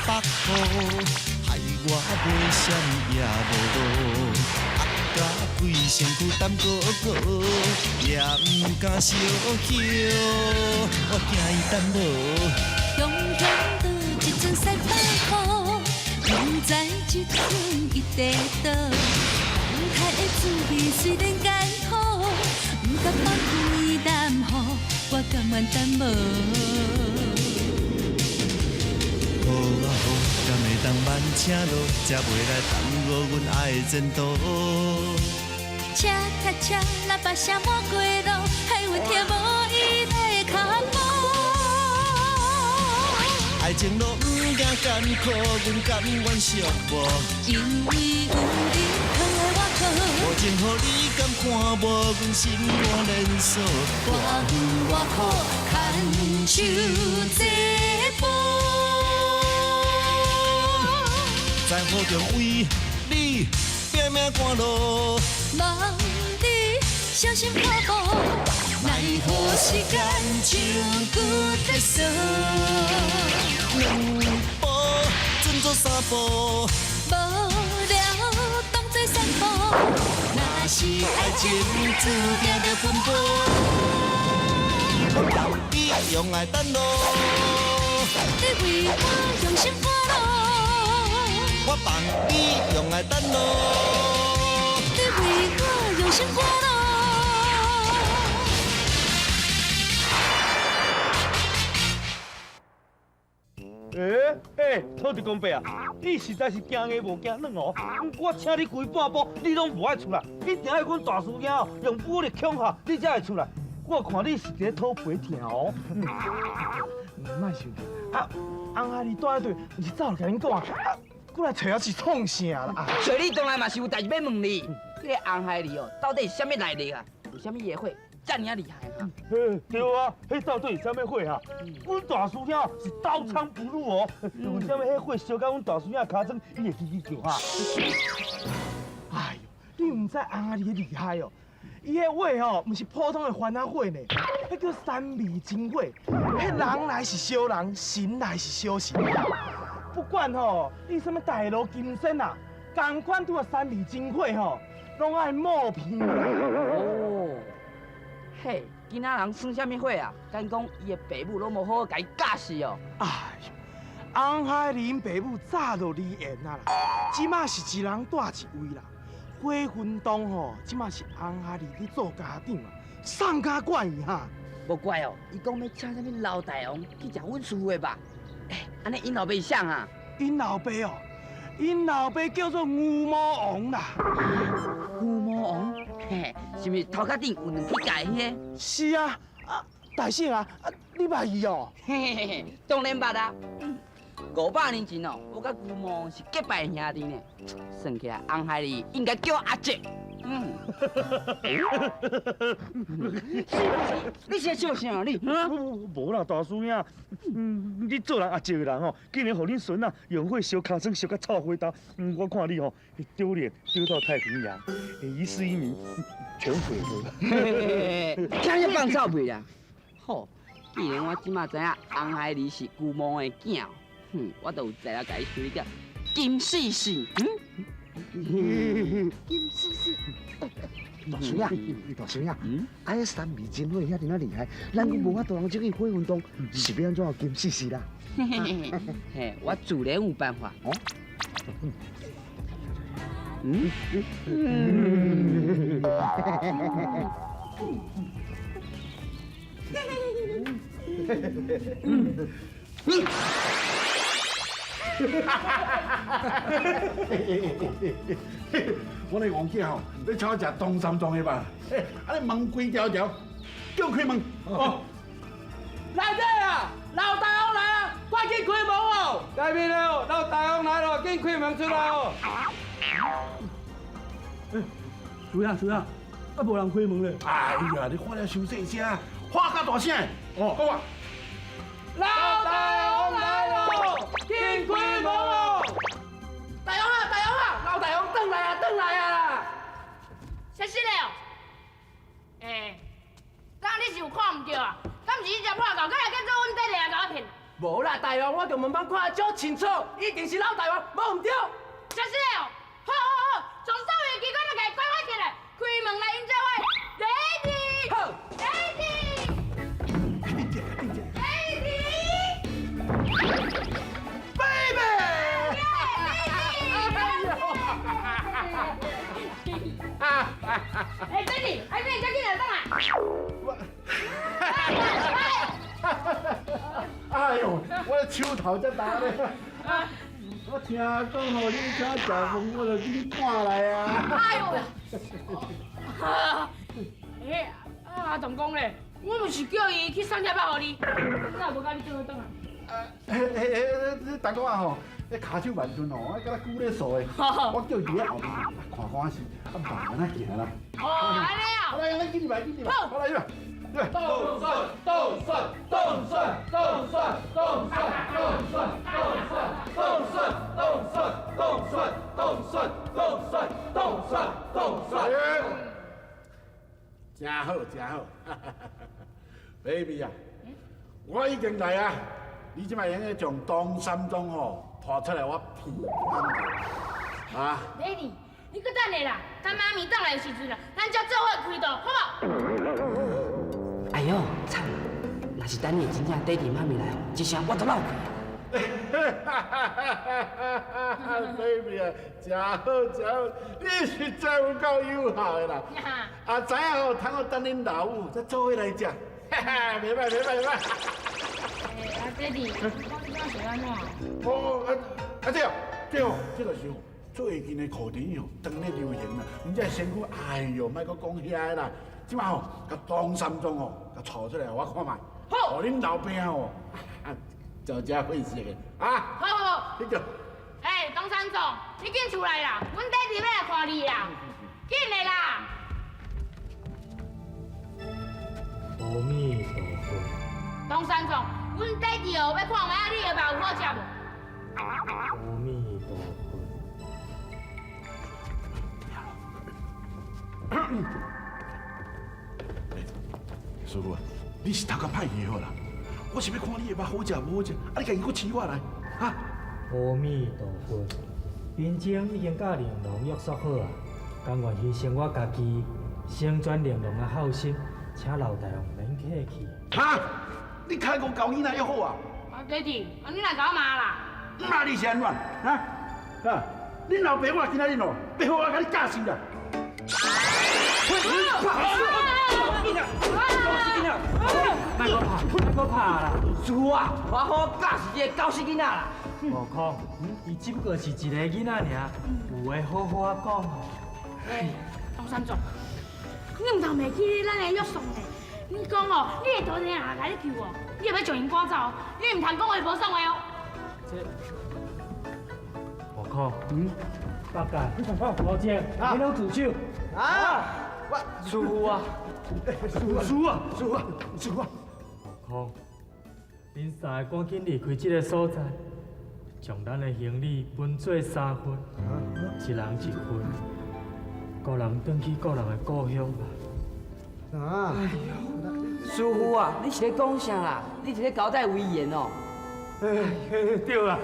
北雨，害我袂闪也无路，压甲规身躯澹糊糊，也毋敢相许，我惊伊等无。雄雄倒一阵西北雨，毋知这阵伊地倒。风台的滋味虽然艰苦，毋甘放开南予，我甘愿等无。好啊好，敢会当慢车路，才袂来耽误阮爱的前途。车卡车喇叭声满街路，害阮听无伊的脚步。爱情路毋惊艰苦，阮甘愿寂寞。因为有你疼爱我靠，无情予你敢看无，阮心肝连锁。偌远偌苦，牵手这步。在雨中为你拼命赶路，望你小心脚步，奈何时间像旧铁索。两步准做三步，无聊当作散步。若是爱情注定著奔波，我放你用爱等路，你为我用心赶路，我放你用爱等路，你为我用心赶路。欸欸，土地公伯啊，你實在是驚硬無驚軟哦！我請你規半晡，你攏無愛出來，一定愛阮大師兄哦用武力恐嚇你才會出來。我看你是一个討皮疼哦。莫生氣，啊，翁仔你住咧對，毋是早就共恁講啊，啊，過來揣我是創啥啦？啊，揣你當然嘛是有代誌欲問你，這个紅孩兒哦，到底是啥物來歷啊？為啥物伊的火遮爾仔厲害哈？嘿，對啊，彼到底是啥物火啊？阮大師兄是刀槍不入哦，為啥物彼火燒到阮大師兄尻川，伊會吱吱叫哈？哎喲，你毋知翁仔你的厲害哦，伊彼火吼，毋是普通的番仔火呢，彼叫三味真火，彼人來是燒人，神來是燒神。不管吼，你啥物大路金仙啊，仝款拄著三味真火吼，攏愛冒鼻啦。哦，嘿，囡仔人耍啥物火啊？敢講伊的爸母攏無好好共伊教死哦。哎喲，翁孩兒𪜶爸母早就離緣啊啦，這馬是一人蹛一位啦。火雲洞吼，這馬是翁孩兒咧做家長啊，啥敢管伊哈？無怪哦，伊講欲請啥物老大王去食阮師傅的肉。欸，按呢𪜶老爸是啥啊？𪜶老爸哦，𪜶老爸叫做牛魔王啦。牛魔王，嘿，是毋是頭殼頂有兩支蓋彼个？是啊，啊，大聖啊，啊，你捌伊哦？嘿嘿嘿，當然捌啊。500年前哦，我佮牛魔王是結拜兄弟呢。算起來，翁孩兒應該叫我阿叔。嗯。你是咧笑啥你？無啦，大師兄，你做人阿叔的人吼，竟然予恁孫仔用火燒尻川燒甲臭火焦，我看你吼丟臉丟到太平洋，一世英名全毀了。聽你放臭屁啦！好，既然我這馬知影翁孩兒是牛魔王的囝，哼，我就有才力共伊修理甲金絲絲。嗯，金絲絲。大師兄，大師兄，啊，彼三味真火遐爾仔厲害，咱閣無法度通走去火雲洞，是欲按怎金絲絲啦？嘿，我自然有辦法。哦。嗯。嗯。嗯。我那王姐吼，你请我食东三庄的吧？哎，啊你门关条条，叫开门哦。来者啊，老大王来啊，赶紧开门哦！来面了，老大王來了，緊開門出來哦！欸，師兄師兄，啊無人開門咧。哎呀，你喊了傷細聲，喊較大聲。哦，講啊。老大王來了，緊開門哦！大王啊，大王啊，老大王轉來啊，轉來啊啦！啥事了？欸，剛你是有看毋著啊？敢毋是你這破狗，閣來叫做阮爹掠共我騙？無啦，大王，我佇門板看足清楚，一定是老大王，無毋對。就是哦，好好好，將所有機關都共關發起來，開門來迎接我，Daddy，好，Daddy，Daddy， ，baby。哎，Daddy，哎，你這緊來轉來。哎呦，我的手頭才焦咧。我聽講吼，你請食飯，我就緊趕來啊。哎呦！哎，阿童公咧，我毋是叫伊去送碟仔予你，哪無共你做伙轉來？嘿嘿嘿，大哥啊吼，彼跤手慢鈍吼，敢若久咧掃的，我叫伊佇後面看看是，啊慢慢仔行啦。哦，按呢啊。來來，緊入來，緊入來，好來入來。凍蒜，凍蒜，凍蒜，凍蒜，凍蒜，凍蒜，凍蒜，凍蒜，凍蒜，凍蒜，凍蒜，凍蒜，凍蒜，凍蒜。真好，真好，baby 啊，我已經來啊，你這擺用該將唐三藏吼拖出來，我屁股啊！Daddy，你閣等下啦，等媽咪轉來的時陣啦，咱才做伙開桌，好無？哎呦，慘！若是等你真正爹地媽咪來哦，這聲我都落去。 Baby 啊，真好真好，你實在有夠有效的啦！啊，知影吼，通好等恁老母才做伙來食，袂歹袂歹袂歹。阿爹地，我這是按怎？哦，啊啊這哦，這哦，這就是最近的課程哦，當咧流行啦。毋知身軀，哎喲，莫閣講遐个啦。這擺吼，共唐三藏吼，共帶出來，我看覓。好。予恁老爸吼，就這費事的啊。好好好。你叫。哎，唐三藏，你緊出來啦！阮爹地欲來看你啦，緊的啦！阿彌陀佛。唐三藏，阮爹地哦，欲看覓仔你的肉有好食無？阿彌陀佛。師傅啊，你是頭殼歹去好啦，我是欲看你的肉好食無好食，啊你家己閣試我來，哈？阿彌陀佛，貧僧已經佮玲瑯約束好啊，甘願犧牲我家己，成全玲瑯的孝心，請老大王免客氣。哈！你開五舊囡仔約好啊？啊，爹地，啊你來共我罵啦？罵你是按怎？啊啊！恁老爸我今仔日哦，欲好我共你教死啦！莫閣拍，莫閣拍啦！師傅啊，我好教死這個狗屎囡仔啦！悟空，伊只不過是一個囡仔爾，有話好好仔講哦。哎，唐三藏，你毋通袂記咱的約束呢？你講哦，你的徒弟若共你求哦，你會欲將𪜶趕走？你毋通講話無算話哦。這，悟空，八戒，悟淨，你攏住手！啊！我師傅啊，師傅啊，師傅啊，師傅啊！悟空，恁三个趕緊離開這個所在，將咱的行李分做三份，一人一份，各人轉去各人的故鄉吧。啊！哎呦，師傅啊，你是咧講啥啦？你是咧交代遺言哦？對啦，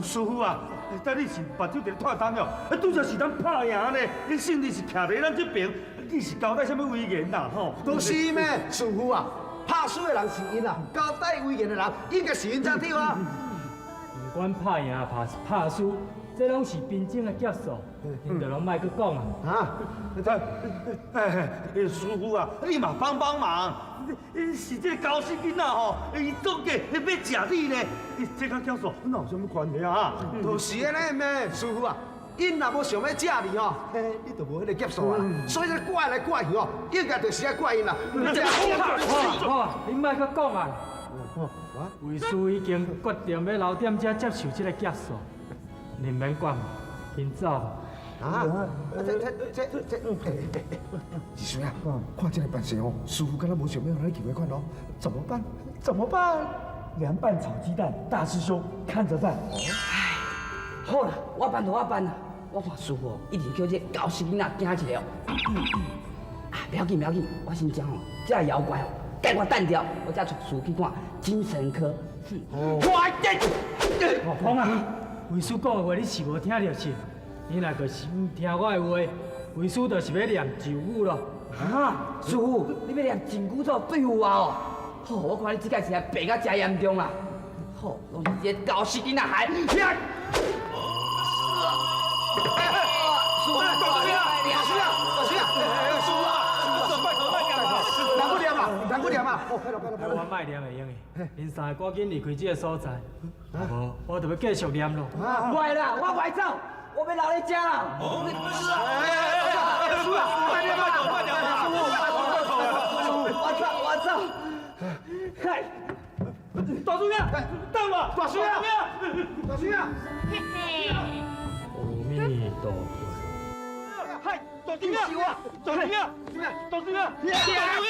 師傅啊，等你是目睭佇咧脫湯哦，拄才是咱拍贏呢，你勝利是徛佇咱這邊，你是交代啥物遺言啦？吼，都是咩？師傅啊，拍輸的人是𪜶啊，交代遺言的人應該是𪜶才對啊。不管拍贏拍輸，這攏是貧僧的劫數，恁就攏莫閣講啊。啊？哎，師傅啊，你嘛幫幫忙，是這個狗屎囡仔吼，伊作假欲食你呢，這佮劫數哪有啥物關係啊？就是按呢咩，師傅啊，𪜶若無想欲食你吼，你就無彼個劫數啊。所以這怪來怪去吼，應該就是愛怪𪜶啦。好啊，恁莫閣講啊。為師已經決定欲留踮遮接受這個劫數，恁免管，緊走。啊！這，二叔啊，看這个扮相哦，師傅敢若無想欲予咱救彼款哦，怎麼辦？怎麼辦？涼拌炒雞蛋，大師兄看著辦。唉，好啦，我辦就我辦啦。我看師傅一定叫這個狗屎囡仔驚一下哦。啊，不要緊不要緊，我先將哦，這个妖怪哦，共我等著，我才带师父去看精神科。我讲啊，为师讲的话你是无听著是？你若阁是毋听我的话，为师就是欲念咒语咯。啊，师父，你欲念咒语做对付我哦？好，我看你这摆是病甲真严重啦。好，拢是这个猴死囡仔害。师父，大师啊，大师啊，大师啊，师父啊，难过念啊，难过念啊！我莫念会用的，恁三个赶紧离开这个所在，无我就欲继续念咯。袂啦，我袂走，我欲留咧遮啦。师父啊，莫念啊，莫念啊！我走，我走。嗨，大师兄，等我，大师兄，大师兄。阿弥陀佛。嗨，大师兄，大师兄，大师兄，大师兄。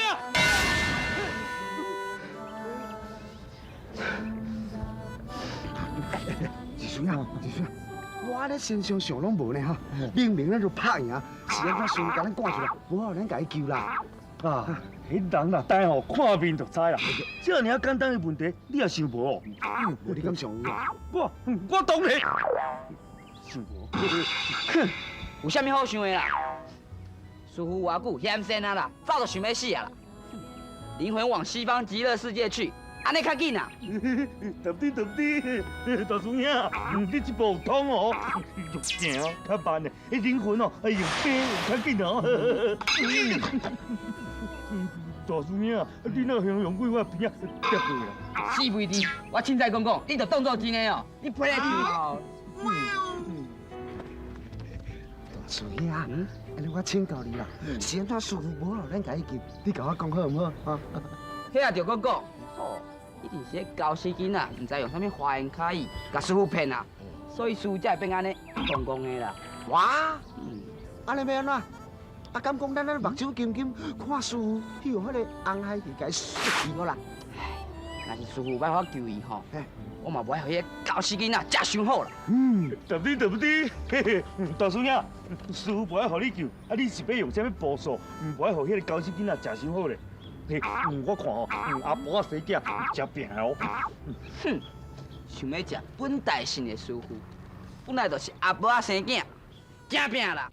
二叔啊，二叔，我咧身上想拢无呢哈，明明咱就拍赢，是按怎师父共咱赶出来，无法咱共伊救啦。啊，彼人啦，呆吼看面就知啦。这尔简单的问题，你也想无哦？无你敢想有啊？我当然想无。哼，有啥物好想的啦？师父偌久嫌仙啊啦，早就想欲死啊啦。灵魂往西方极乐世界去，按呢较紧啊！对不对？对不对？大师兄，你这步有通哦，用行较慢的，灵魂哦，用飞较紧哦。大师兄，你若形容鬼我边仔跌落啦。死肥猪，我凊彩讲讲，你就当作真的哦，你飞来去哦。大师兄，按呢我请教你啦，是按怎师父无予咱共伊救，你共我讲好毋好？哈？彼也著阁讲，吼，一定是彼猴死囡仔，毋知用啥物花言巧语，共师父骗啦，所以师父才会变按呢戆戆的啦。哇，按呢欲按怎？啊，敢讲咱目睭金金看师父，去予彼个红孩儿共伊杀去好啦。若是师父欲我救伊吼，我嘛无爱予彼个猴死囡仔食伤好啦。嗯，对不对？对不对？嘿嘿，大师兄，师父无爱予你救，啊，你是欲用啥物步数，无爱予彼个猴死囡仔食伤好咧？嘿，我看哦，阿婆仔生囝诚拼哦。哼，想欲食本大姓的师父，本来就是阿婆仔生囝，诚拼啦。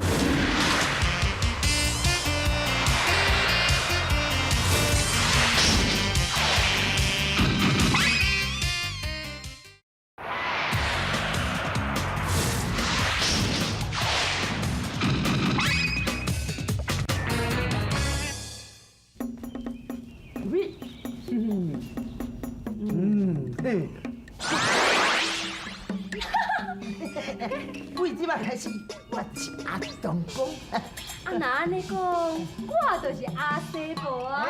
为这摆开始，我是阿东公。啊，若按呢讲，我就是阿西婆啊。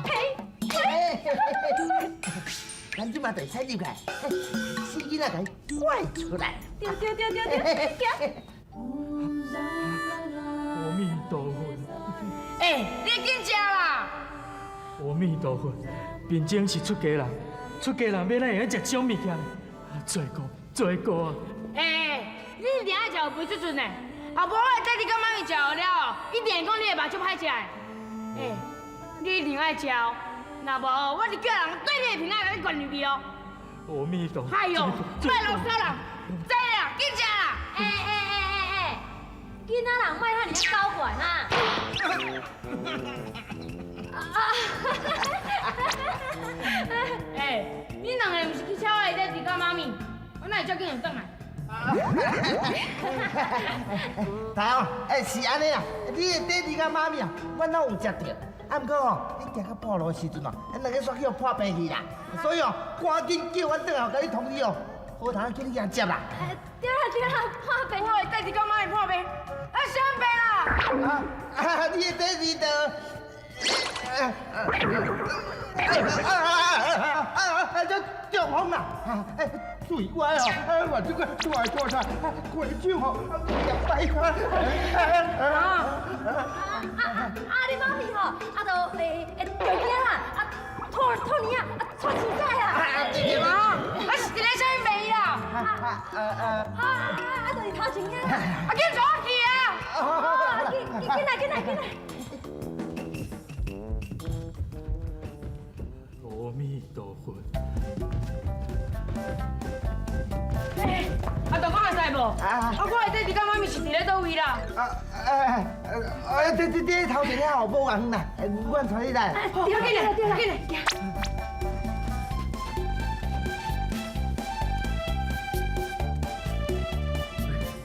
嘿，咱这摆就会使入来，死囡仔共伊拐出来。对对对对对，行。阿弥陀佛。欸，你紧食啦！阿弥陀佛，贫僧是出家人，出家人欲哪会用食这种物件呢？罪过，罪过啊！欸，你一定爱食有肥水准的，啊，无我的弟弟佮妈咪食了后，一定会讲你的目睭歹食的。欸，你一定爱食哦，若无我就叫人对你的瓶仔共你灌入去哦。阿弥陀佛。哎哟，莫啰嗦啦，济啦，紧食啦！欸欸欸欸欸，囡仔人莫遐尔仔搞怪哈！欸，你两个毋是去抢我的弟弟佮妈咪，我哪会遮紧就转来？大王，欸，是按呢啦，你的弟弟佮妈咪啊，阮拢有食著。啊，毋过哦，你行到半路的时阵哦，𪜶两个煞去予破病去啦，所以哦，赶紧叫阮转来，共你通知哦，好通叫你来接啦。对啦对啦，破病。我的弟弟佮妈咪破病，啊，啥病啦？啊，你的弟弟就……啊！这中风啦！哎，注意我哦，我这个出来出来，规手吼，两摆啊！啊！你妈咪吼，啊，就会会着惊啦，啊，吐吐尿啊，吐青菜啊！对啊，啊是一个啥物病啦？啊啊啊！啊啊！就是头前啊！啊，紧带我去啊！紧紧来，紧来，紧来！陀佛。欸，阿大讲会使无？啊，我的弟弟佮妈咪是伫咧佗位啦？啊，哎哎，伫伫伫头前遐无偌远啦，阮带你来。对，紧来，紧来。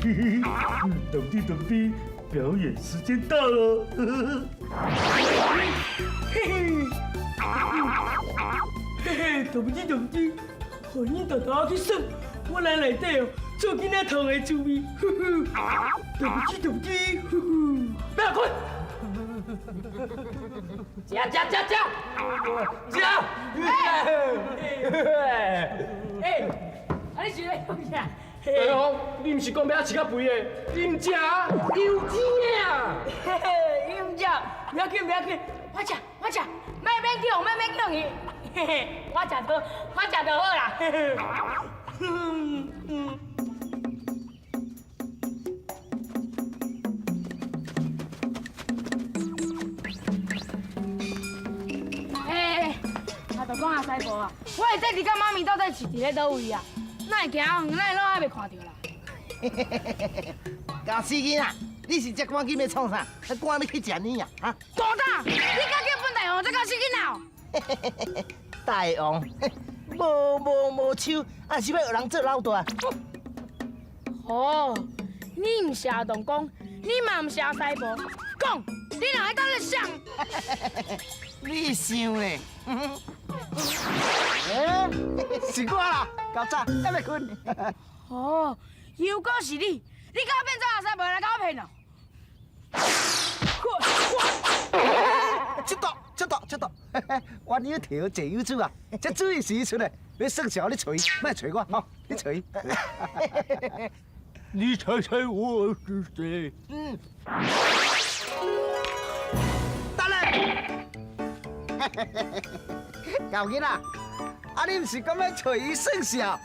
嘿嘿，董弟董弟，表演时间到了。嘿嘿，嘿嘿，董弟董弟，予恁豆豆去耍，我来内底哦，做囡仔糖的滋味。呼呼，对不起对不起，呼呼，不要滚！食食食食食！哎，啊你是咧创啥？大王，你毋是讲欲饲较肥的，你毋食啊？油煎的啊！嘿嘿，伊毋食，不要紧不要紧，我食我食，莫免叫，莫免叫伊，嘿嘿，我食就我食就好啦。嘿嘿。哎，阿就讲阿师婆啊，我的弟弟佮妈咪到底是伫咧佗位啊？哪会行远，哪会拢还袂看著啦？搞死囡仔，你是这赶紧欲创啥？赶你去食奶啊？哈！大胆，你敢叫本大王这搞死囡仔哦？大王，无无无手，啊是欲学人做老大？哦，你毋是阿东公，你嘛毋是阿师婆，讲，你两个到底谁？你想咧？欸，是我啦，够早，还袂睏。哦，又阁是你，你敢变做阿师婆来共我骗哦？这道，这道，这道，我有调济有主啊，这主意是伊出的，你算数你揣，莫揣我吼，你揣。你猜猜我是谁？嗯。得嘞。老囡仔，啊你毋是讲欲揣伊算数，啊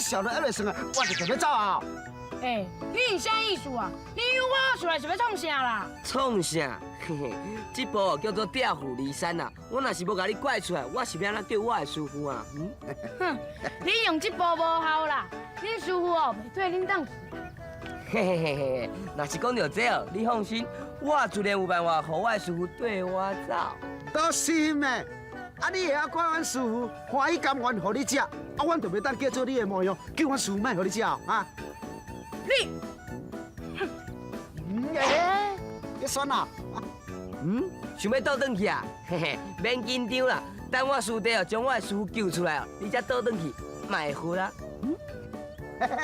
数都还袂算啊，我就欲走啊！欸，你是啥意思啊？你诱我出来是欲创啥啦？创啥？嘿嘿，这步叫做调虎离山啊！我若是无共你拐出来，我是欲按怎叫我的师父啊？嗯？哼，你用这步无效啦，恁师父哦袂缀恁转去。嘿嘿嘿嘿，若是讲著这哦，你放心，我自然有办法，予我的师父缀我走。都是咩？啊，你会晓怪阮师父欢喜甘愿予你食，啊，阮就袂当叫做你的模样，叫阮师父莫予你食哦，啊？你，嗯，欸，你选啊？嗯，想欲倒转去啊？嘿嘿，免紧张啦，等我师弟哦将我的师父救出来哦，你才倒转去，嘛会好啦。嗯，嘿嘿，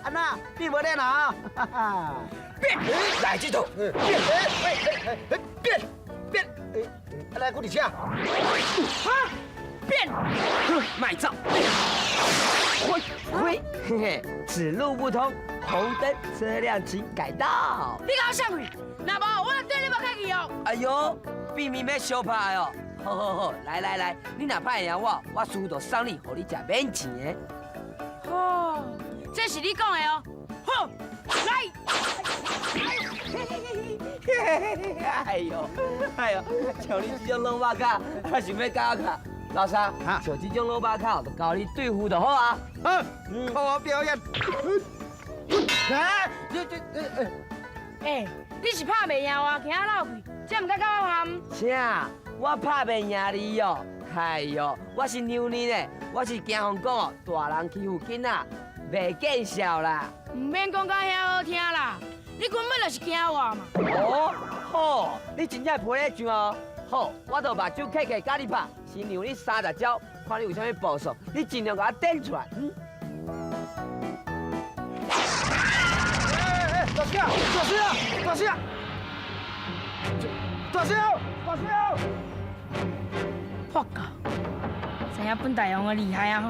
安那，你无练啊？哈哈，变，来这套，变，变，变，变，来，过伫遮。哈，变，莫走，挥挥，嘿嘿，此路不通，红灯，车辆请改道。你共我闪开，若无我就对你无客气哦。哎呦，避免欲相拍哦。好好好，来来来，你若拍赢我，我师父就送你，予你食免钱的。哦，这是你讲的哦。好，来。哎呦，哎呦，像你这种老肉跤，还想欲佮我跤？老三，像这种老肉跤，就交你对付就好啊。好，看我表演。哎，你这，哎，你是拍袂赢我，惊我落去，才毋敢佮我含。啥？我拍袂赢你哦？哎呦，我是娘呢，我是惊予人讲哦，大人欺负囡仔，袂见笑啦。毋免讲甲遐好听啦，你根本就是惊我嘛。哦，好，你真正陪咧上哦。好，我就目睭开开，佮你拍，先让你30招，看你有啥物步数，你尽量共我顶出来。嗯。哎哎，大师啊，大师啊，大师啊，大师，大师。破狗，知影本大王的厉害啊吼！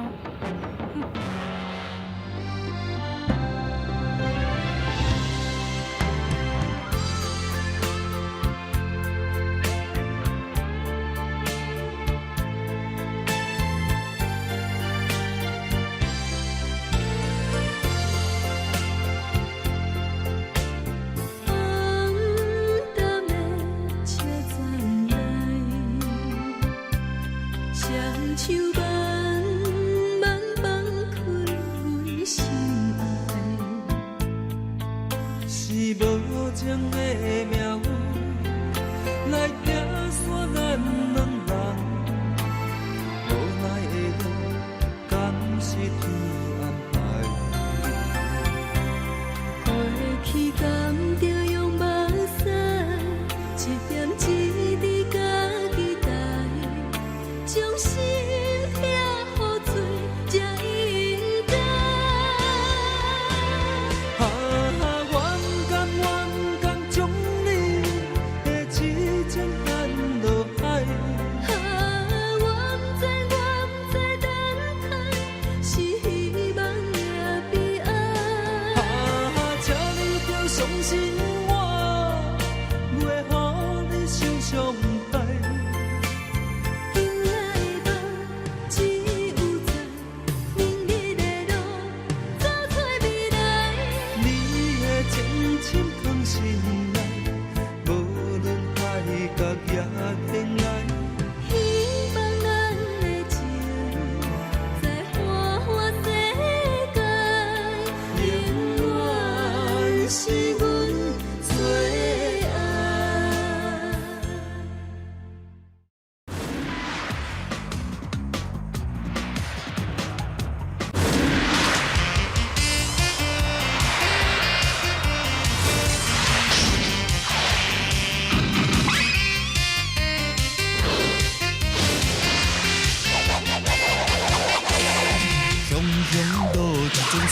双手挽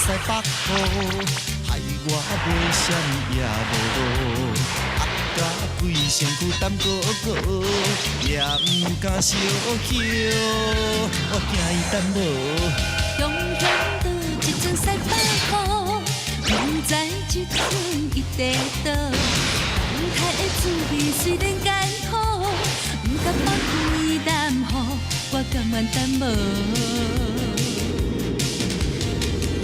西北雨，害我袂闪也无路，压甲规身躯澹糊糊，也毋敢相许，我惊伊等无。雄雄倒一阵西北雨，毋知这阵伊地倒。等待的滋味虽然艰苦，毋甘放开南雨，我甘愿等无。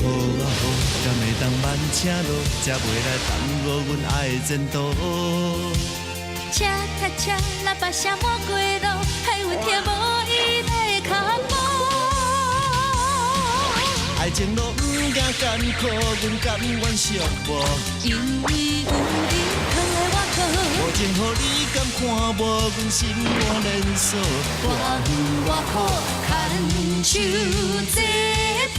好啊好，敢会当慢车路，才袂来耽误阮爱的前途。车卡车，喇叭声满街路，害阮听无伊的脚步。爱情路毋惊艰苦，阮甘愿寂寞。因为有你疼爱我好。无情予你敢看无，阮心肝连锁。偌远偌苦，牵手这步。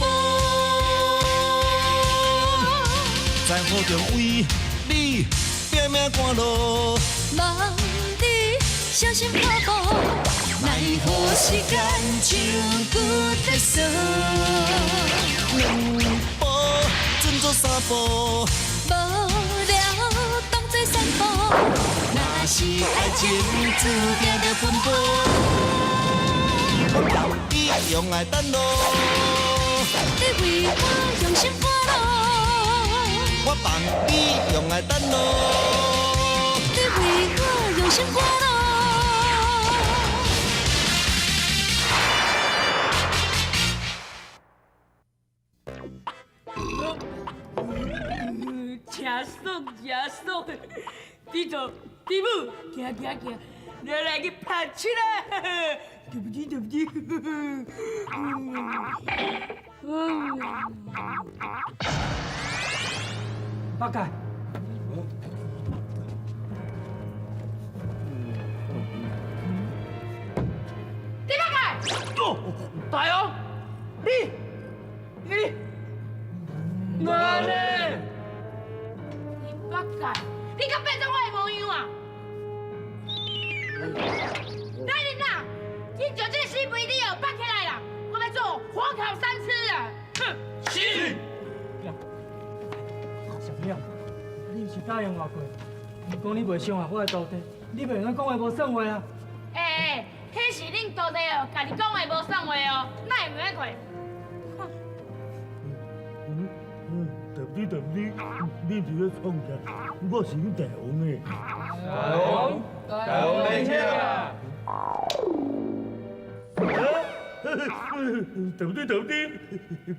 在雨中为你拼命赶路，望你小心脚步，奈何时间像骨在锁。两步准做三步，无聊当作散步。若是爱情注定著奔波，我放你用爱等路，你为我用心赶路。我放你用爱等路，你为我用心赶路。真爽真爽，猪祖猪母，行行行，咱来去拍七啦！对不起对不起。八戒，猪八戒，大王，你你哪呢？猪八戒，你敢变做我的模样啊？来人呐，紧将这个死肥猪哦绑起来啦！我欲做火烤三吃啊！哼！是。小朋友，你毋是答应我过，讲你袂伤害我的徒弟，你袂用讲话无算话啊！欸欸，彼是恁徒弟哦，家己讲话无算话哦，哪会袂过？对不起对不起，你伫咧创啥？我是恁大王的。大王，大王您请。对不对对不对，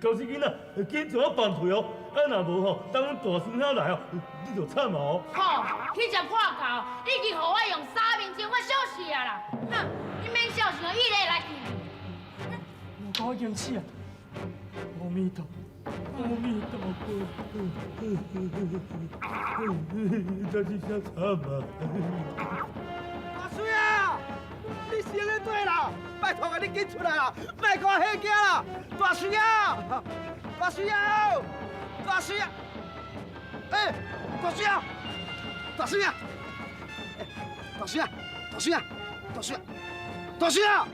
高死囡仔，紧将我放开哦！啊，若无吼，等阮大师兄来哦，你就惨啊哦！吼，去食破狗，已经予我用三面钟，我小死啊啦！哼，你免笑想，伊会来去。我讲已经死啊！阿弥陀，阿弥陀佛。这是啥惨啊！大师啊，你是咧对啦，拜托啊，你紧出来啦，莫给我吓惊啦！大师啊，大师啊，大师啊，欸，大师啊，大师啊，大师啊，大师啊，大师啊，大师啊，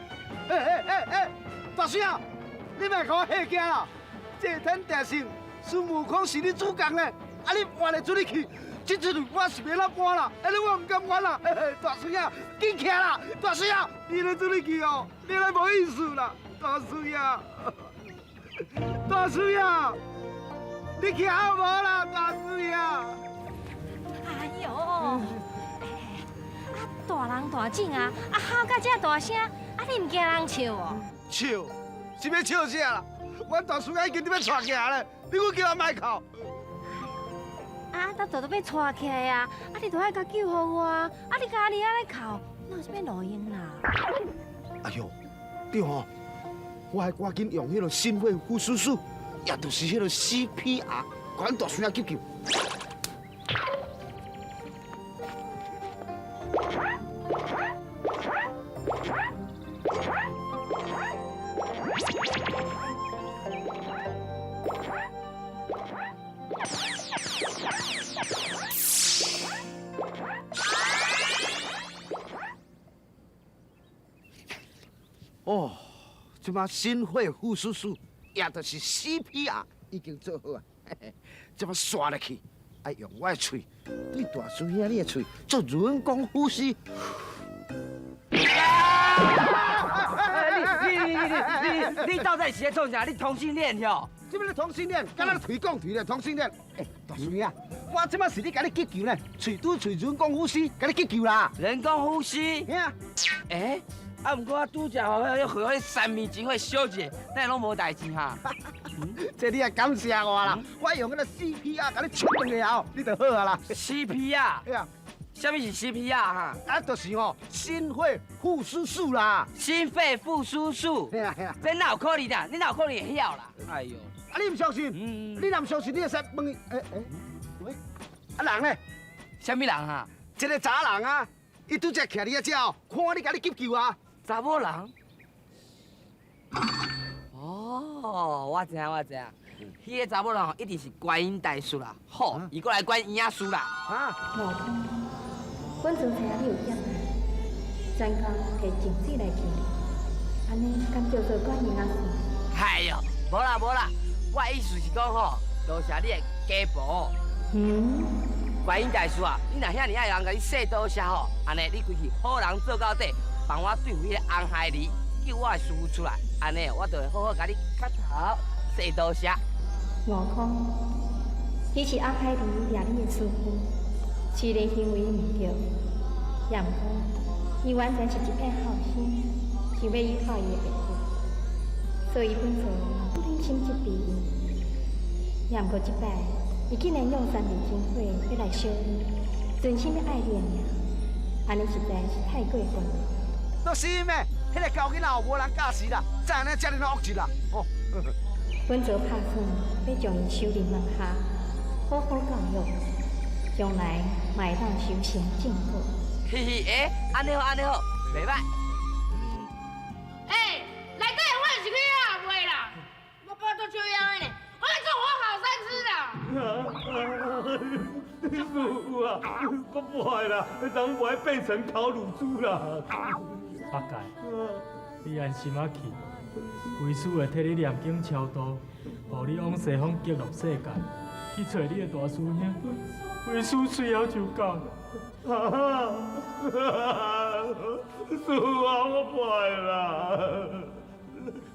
欸欸欸欸，大师啊，你莫给我吓惊啦！这天定性孙悟空是你主角咧，啊你换来主你去。这阵我是欲怎搬啦？哎，我毋甘愿啦！大师兄，紧起来啦！大师兄，你咧做你去哦，你咧无意思啦！大师兄，大师兄，你起好无啦？大师兄。哎呦，啊大人大种啊，啊吼甲这大声，啊你毋惊人笑哦？笑？是欲笑啥啦？阮大师兄已经伫欲带起来咧，你阁叫我莫哭？啊，咱都欲带起来啊！啊，你都爱共救护我啊！啊，你家己按呢哭，哪有啥物路用啦？哎呦，对吼，我爱赶紧用彼个心肺复苏术，也就是彼个 CPR，共阮大孙仔急救。哦，这马心肺复苏术，也就是 CPR，已经做好啊，这么刷入去，爱用我的喙对大师兄你的喙做人工呼吸。你到底是咧创啥？你同性恋哟？这欲咧同性恋，敢若喙讲喙咧同性恋。欸，大师兄，我这摆是咧共你急救呢，喙对喙人工呼吸，共你急救啦。人工呼吸？欸，啊，毋过我拄才吼，彼个三味真火烧一下，哪会拢无代志哈？这你也感谢我啦，我用彼个 CPR 共你抢两下后，你就好啊啦。 CPR？对啊。啥物是 CPR 哈？啊，就是吼，心肺复苏术啦。心肺复苏术？嘿啦嘿啦。这哪有可能啊？你哪有可能会晓啦？哎呦，啊你毋相信？你若毋相信，你会使问伊。欸欸，喂，啊人呢？啥物人啊？一个查人啊，伊拄才徛伫遐遮哦，看你共你急救啊。查某人？哦，我知影，我知影。彼个查某人吼，一定是观音大师啦。好，伊阁来管婴仔事啦。啊。悟空，阮曾知影你有劫难，专工提净水来救你，按呢敢叫做管婴仔事？哎呦，无啦无啦，我意思是讲吼，多谢你的加保。嗯。观音大师啊，你若遐尔爱人共你说多谢吼，按呢你规气好人做到底，帮我对付彼个红孩儿，救我的师父出来，按呢我就会好好共你磕头说多谢。悟空，彼是红孩儿掠你的师父，虽然行为毋对，也毋过伊完全是一片好心，想欲依靠伊的爸母，所以本座嘛忍心责备伊。也毋过这摆，伊竟然用三味真火欲来烧你，存心欲爱你的命，按呢实在是太过分了。都是咩？彼个狗囡仔哦，无人教死啦，才按呢遮尔恶质啦！哦。本座拍算欲将伊收入门下，好好教育，将来嘛会当修成正果。嘿嘿，欸，按呢好，按呢好，袂歹。欸，内底我是去遐卖啦，我腹肚笑枵的呢，我来做我好三吃啦。师父啊，我不爱啦，人无爱变成烤乳猪啦。八戒，你安心仔去，为师会替你念经超度，护你往西方极乐世界，去揣你的大师兄。为师随后就到。师父啊，我不爱啦。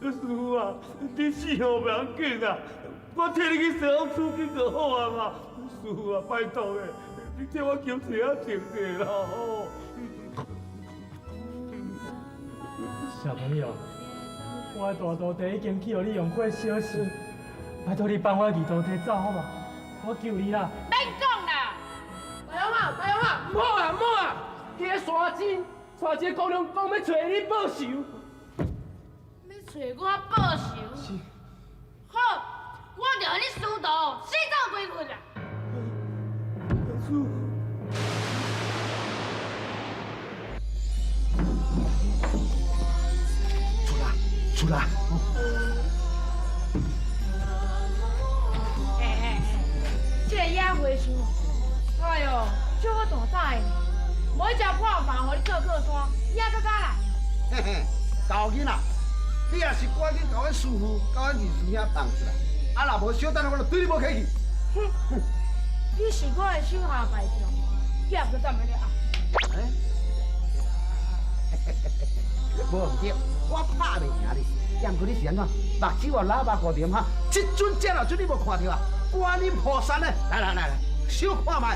师父啊，你死予袂要紧啊，我替你去西方取经就好啊嘛。师父啊，拜托的，你替我求一下静静啦。小朋友，我的大徒弟已经去予你用火烧死，拜托你放我二徒弟走好无？我求你啦！免讲啦！大雄啊，大雄啊，毋好啊，毋好啊！彼个山精带一个姑娘讲欲揣你报仇，欲揣我报仇？是。好，我就予你师徒死做归困啦！师。出来！欸欸，这个野花树，哎呦，足好大胆的，无一只破房，予你做靠山，你还阁敢来？嘿嘿，狗囡仔，你若是赶紧共阮师父、佮阮二师兄放出来，啊，若无小等下我就对你无客气。哼，你是我的手下败将，你也阁踮咧啊？无毋对，我拍袂赢你，也毋过你是按怎？目睭啊，喇叭糊点哈？这阵这老阵你无看著啊？观音菩萨呢？来来来来，小看觅，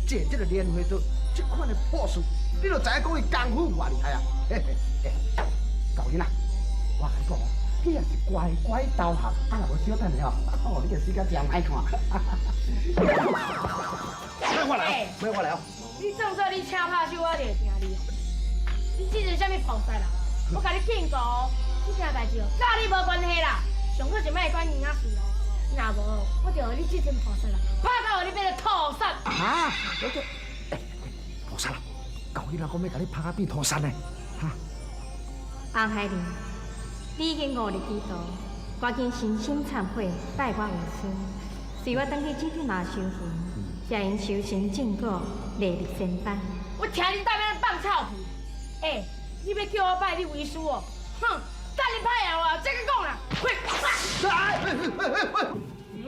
借这个莲花座，这款的破事，你就知影讲伊功夫偌厉害啊！嘿嘿，狗囡仔，我共你讲哦，你若是乖乖投降，啊若无小等下吼，你就死甲诚歹看。莫我来哦，莫我来哦。你当做你请拍手，我就会听你哦。你这是啥物菩萨啦？我共你警告哦，这件代志哦，佮你无关系啦。上阁就莫管婴仔事咯。若无，我就予你这尊菩萨啦，拍到予你变做土萨。啊！我这，菩萨啦，狗囡仔讲欲共你拍甲变土萨呢？哈！红孩儿，你已经误入歧途，赶紧诚心忏悔，拜我为师，随我转去指天马修行，才用修成正果，列入仙班。我听你踮咧放臭屁！欸，你欲叫我拜你为师哦？哼，等你歹后啊，再阁讲啦！快！嗯？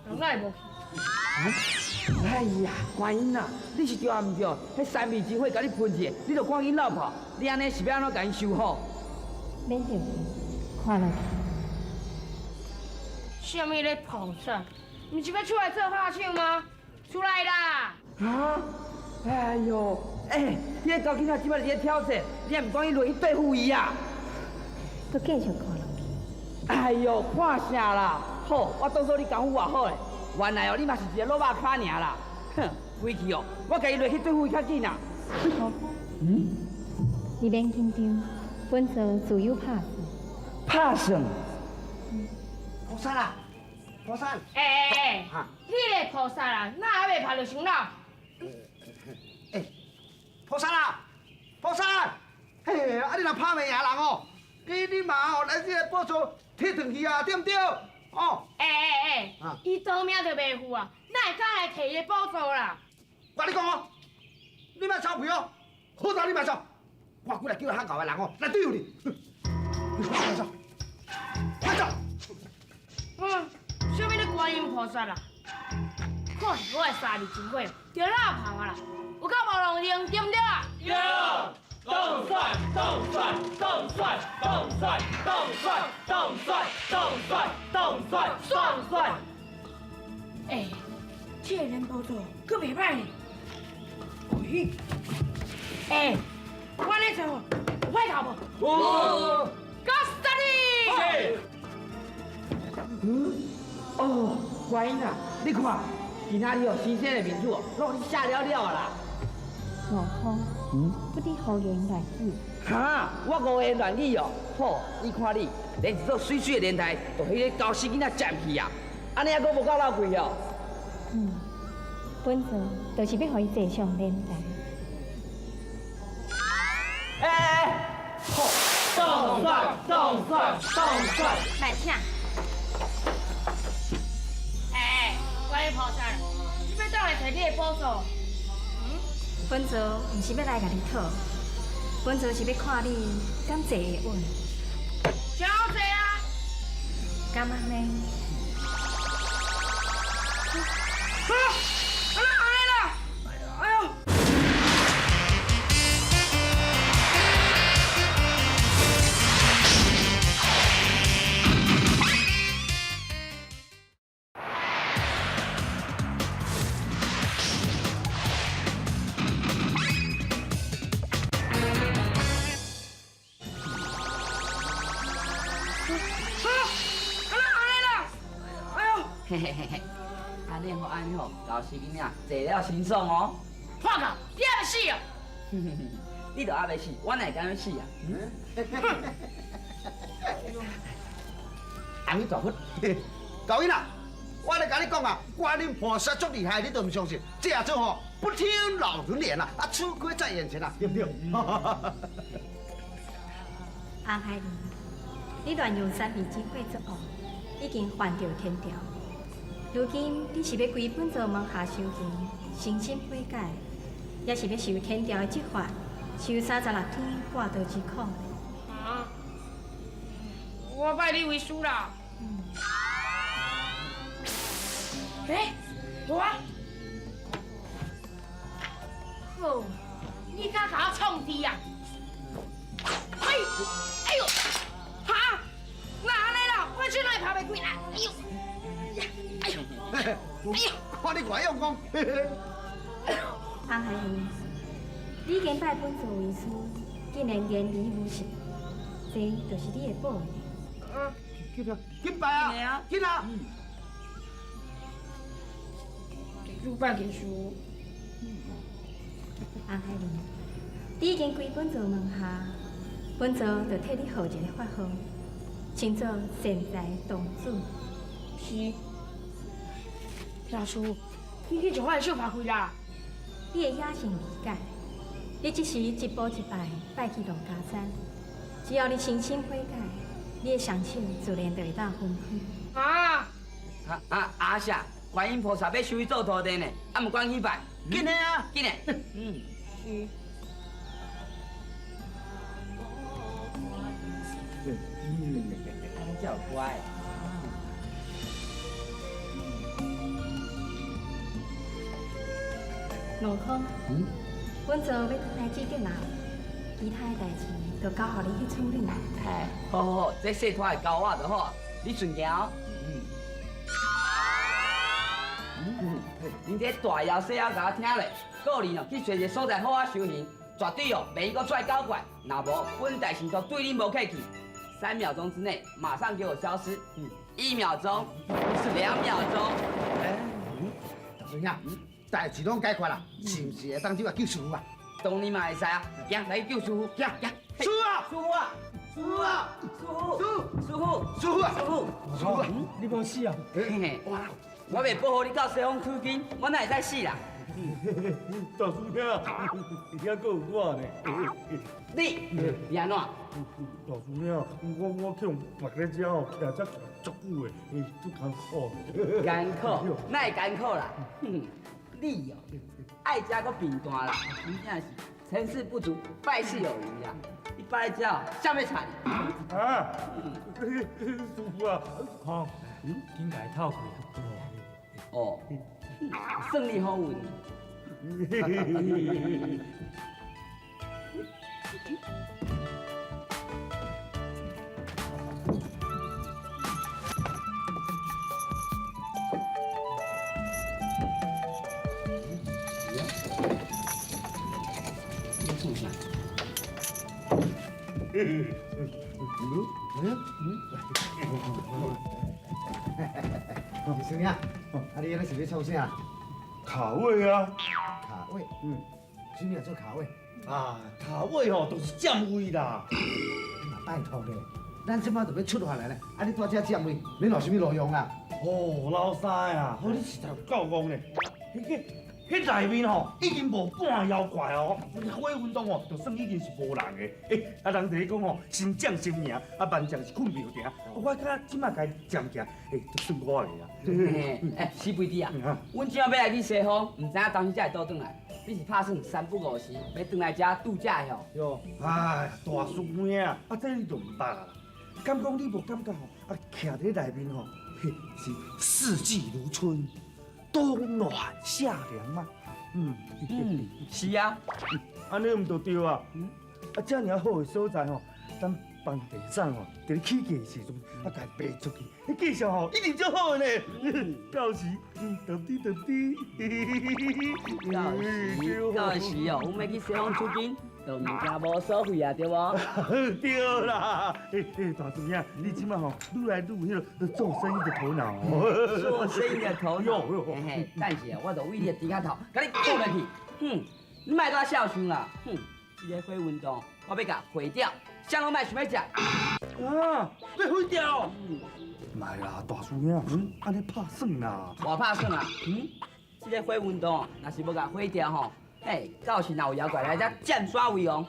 人哪会无去？哎呀，观音啊，你是对啊毋对？彼三味真火共你喷去，你就赶紧落跑。你按呢是欲按怎共伊修好？免着急，看落去。啥物咧菩萨？毋是欲出来做拍手吗？出来啦！啊！哎哟，哎，彼个狗囡仔这摆伫咧挑战，你还毋赶紧落去对付伊啊？阁继续看落去。哎哟，看啥啦？好，我当做你功夫偌好咧。原来哦，你嘛是一个老肉跤尔啦。哼，回去哦，我家己落去对付伊较紧啦。嗯？你免紧张，本座自有拍算。拍算？菩萨啊，菩萨！哎哎哎，你个菩萨啊，哪还袂拍著伤老？哎，菩萨啊，菩萨！嘿，啊你若拍袂赢人哦，你嘛哦来这个宝座提转去啊，对毋对？哦。哎哎哎，伊当命就袂赴啊，哪会敢来提伊的宝座啦？我跟你讲哦，你莫臭屁哦，好彩你莫走，我过来叫较𠢕的人哦来对付你。你莫走，莫走。嗯，啥物咧观音菩萨啦？看是我的三味真火，就落芳啊啦，有够无弄用，对毋对啊？对。动算动算动算动算动算动算动算动算算算。哎，这个人宝座阁袂歹呢。喂，哎，我咧做有派头无？有。搞死你！嗯，哦，观音啊，你看，今仔日哦，新鲜的面子哦，拢予你写了了啊啦。悟空，嗯，不得胡言乱语。哈，我胡言乱语哦。好，你看你，连一座媠媠的莲台，都彼个猴死囡仔占去啊！按呢还阁无够老贵哦。嗯，本座就是欲予伊坐上莲台。哎哎哎，好，动算动算动算。慢请。哎，观音菩萨，你欲倒来提你的宝座？本座毋是欲来共你讨，本座是欲看你敢坐会稳。真好坐啊！敢按呢？啊！啊！按呢啦！哎呦！嘿嘿嘿嘿，按呢好，按呢好，老师囡仔坐了真爽哦。破狗，你还袂死哦？你都还袂死，我哪会甘死啊？阿弥陀佛，狗囡仔，我咧共你讲啊，观音菩萨足厉害，你都毋相信。这下做吼，不听老人言啊，啊，吃亏在眼前啊，对不对？红孩儿，你乱用三味真火作恶，已经犯著天条。如今你是欲归本座门下修行，诚心悔改，抑是欲受天条的责罚，受36天挂刀之苦？啊！我拜你为师啦。哎，我，好，你敢共我创治啊？哎，哎呦，哈，哪按呢啦？我手哪会拍袂开啦？哎呦！哎呦！哎呦！看你偌用功。红孩儿，你已经拜本座为师，竟然言而无信，这就是你的报应。紧紧拜啊！紧啊！弟子拜见师父。红孩儿，你已经归本座门下，本座就替你号一个法号，称做善财童子。是。老师，你去将我的手拍开啦！你的野性未改，你只是一步一拜拜去珞珈山，只要你诚心悔改，你的双手自然就会当分开。啊！啊啊阿霞，观音菩萨欲收伊做徒弟呢，啊毋赶去拜？紧的啊，紧的。嗯。是。嗯，按呢才有乖。悟空，阮做欲轉來指定啊，其他的代誌就交予你去處理。嘿，好好好，這細拖會交我就好，你順行哦。嗯，恁這大妖細妖共我聽咧，個人哦去揣一個所在好好修行，絕對哦袂閣出來搞怪。若無，本大神都對恁無客氣。3秒鐘之內，馬上給我消失。1秒鐘，2秒鐘。哎，大師兄，代誌攏解決啦，是毋是會當這擺救師父啊？當然嘛會使啊，行，來去救師父，行行。師父啊！師父啊！師父啊！師父！師父！師父啊！師父！師父啊！你無死啊？嘿嘿，我袂保護你到西方取經，我哪會使死啦？大師兄，遐閣有我呢。你按怎？大師兄，我去予別个遮吼，徛遮徛足久的，足艱苦。艱苦？哪會艱苦啦？哼，你哦，愛食閣平淡啦，真正是成事不足，敗事有餘啦。你擺來遮，啥欲睬你？啊！師父啊，空，緊共伊透氣。哦，算你好運。你創啥？大師兄，啊你按呢是欲創啥？卡位啊！卡位，啥物做卡位？啊，卡位吼，就是佔位啦。你嘛拜託咧，咱這擺就欲出發來咧，啊你蹛遮佔位，欲有啥物路用啊？哦，老三啊，好你實在有夠戇咧。彼內面吼已經無半妖怪哦，火雲洞吼就算已經是無人的。欸，啊人佇咧講吼，先將先贏，啊萬將是困廟埕。我感覺這擺共佔起來，欸，就算我的啊。欸，死肥弟啊，阮這擺欲來去西方，毋知影當時才會倒轉來。你是拍算三不五時欲轉來遮度假的吼？喲，哎，大師兄啊，啊這你就毋捌啊啦。敢講你無感覺吼？啊，徛佇內面吼，嘿，是四季如春。冬暖夏涼嗎？嗯嗯，是啊，按呢毋就對啊。啊，遮爾好的所在吼，咱房地產吼，佇咧起價的時陣，啊，共伊賣出去，彼價數吼一定足好的呢。到時，到底到底，到時哦，阮欲去西方取經，就毋驚無所費啊，對無？對啦，欸欸，大師兄，你這擺吼愈來愈有彼个做生意的頭腦。做生意的頭腦，嘿嘿，等下我就為你的豬腳頭，共你救落去。哼，你莫閣笑想啦，哼，這个火雲洞我欲共毀掉，啥攏莫想欲食。啊，欲毀掉？莫啦，大師兄，按呢拍算啦。偌拍算啊？嗯，這个火雲洞若是無共毀掉吼，嘿，到時若有妖怪來遮佔山為王，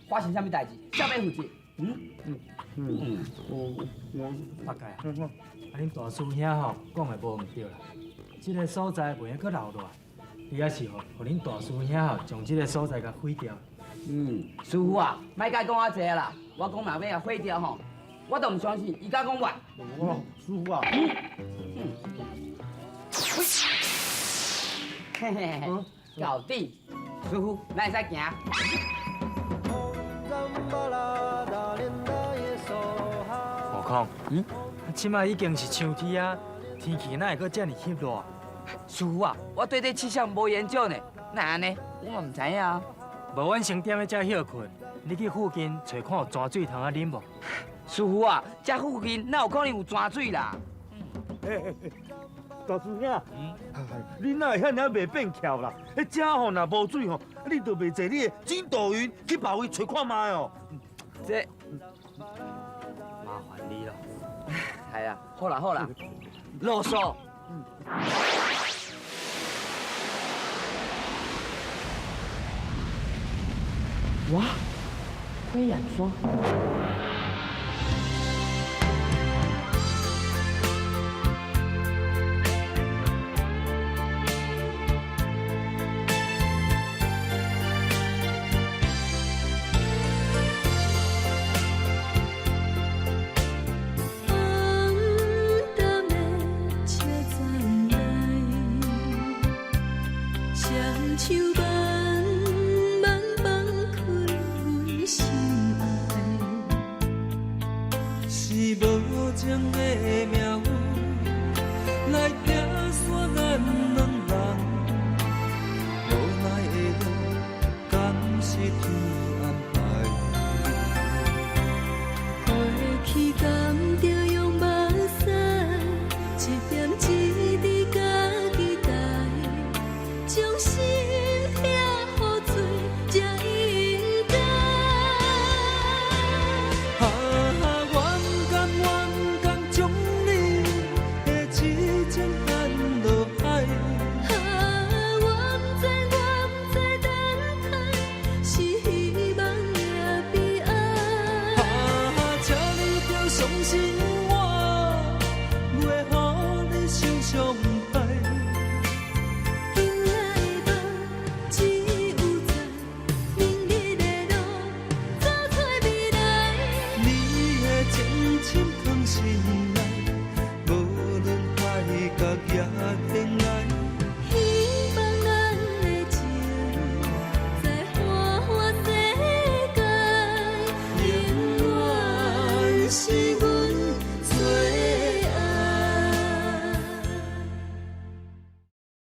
發生啥物代誌，誰欲負責？嗯嗯嗯，我八戒啊，啊恁大師兄吼講的無毋對啦，這个所在袂用閣留落來，你猶是吼，予恁大師兄吼將這个所在共毀掉。嗯，師父啊，莫共講遐濟啦，我講若欲共毀掉吼，我都毋相信，伊敢講話。哦，師父啊，嘿嘿嘿，搞定，師父，咱會使行。悟空，嗯，這擺已經是秋天啊，天氣哪會閣遮爾翕熱？師父啊，我對這氣象無研究呢，哪會按呢？我嘛毋知影啊。無，阮先踮咧遮歇睏，你去附近揣看有泉水通啊啉無？師父啊，遮附近哪有可能有泉水啦？大師兄，你哪會遐爾袂變巧啦？彼遮吼若無水吼，你就袂坐你的筋斗雲去別位揣看覓哦。這麻煩你咯。係啊，好啦好啦，囉嗦。哇，火焰山！红灯的车站内，双手。情的命。